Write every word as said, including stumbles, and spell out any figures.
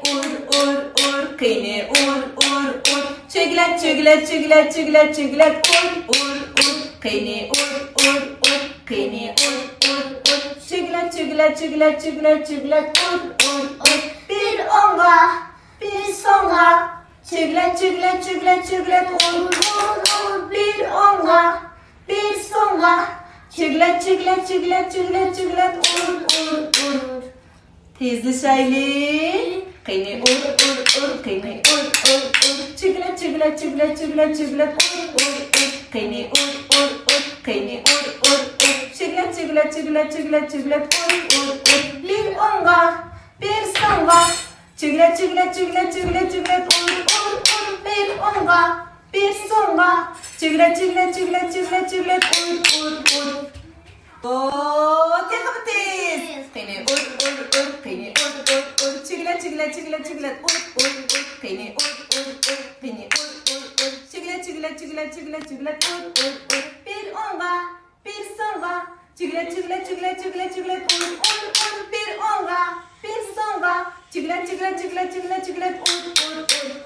ئۇر، ئۇر، ئۇر، قېنى ئۇر، ئۇر، ئۇر. چۆگلەت، چۆگلەت، چۆگلەت، چۆگلەت، چۆگلەت، ئۇر، ئۇر، ئۇر. قېنى ئۇر، ئۇر، ئۇر، قېنى ئۇر، ئۇر، ئۇر. چۆگلەت، چۆگلەت، چۆگلەت، چۆگلەت، چۆگلەت، ئۇر، ئۇر، ئۇر. بىر ئوڭغا، بىر سوڭغا. چۆگلەت، چۆگلەت، چۆگلەت، چۆگلەت، ئۇر، ئۇر، ئۇر. بىر ئوڭغا، بىر سوڭغا. چۆگلەت، چۆگلەت، چۆگلەت، چۆگلەت، چۆگلەت، ئۇر، ئۇر، ئۇر. تېزلىشەيلى. قېنى ئۇر، ئۇر، ئۇر، قېنى ئۇر، ئۇر، ئۇر. چۆگلەت، چۆگلەت، چۆگلەت، چۆگلەت، چۆگلەت، ئۇر، ئۇر، ئۇر. قېنى ئۇر، ئۇر، ئۇر، قېنى ئۇر، ئۇر، ئۇر. چۆگلەت، چۆگلەت، چۆگلەت، چۆگلەت، چۆگلەت، ئۇر، ئۇر، ئۇر. بىر ئوڭغا، بىر سوڭغا. چۆگلەت، چۆگلەت، چۆگلەت، چۆگلەت، چۆگلەت، ئۇر، ئۇر، ئۇر. بىر ئوڭغا، بىر سوڭغا. چۆگلەت، چۆگلەت، چۆگلەت، چۆگلەت، چۆگلەت، ئۇر، ئۇر، ئۇر. ئو، تېخىمۇ تېز. قېنى ئۇر، ئۇر، ئۇر، قېنى ئۇر، ئۇر، ئۇر. چۆگلەت، چۆگلەت، چۆگلەت، چۆگلەت، ئۇر، ئۇر، ئۇر. قېنى ئۇر، ئۇر، ئۇر، قېنى ئۇر، ئۇر، ئۇر. چۆگلەت، چۆگلەت، چۆگلەت، چۆگلەت، چۆگلەت، ئۇر، ئۇر، ئۇر. بىر ئوڭغا، بىر سوڭغا. چۆگلەت، چۆگلەت، چۆگلەت، چۆگلەت، چۆگلەت، ئۇر، ئۇر، ئۇر. بىر ئوڭغا، بىر سوڭغا. چۆگلەت، چۆگلەت، چۆگلەت، چۆگلەت، چۆگلەت، ئۇر، ئۇر، ئۇر.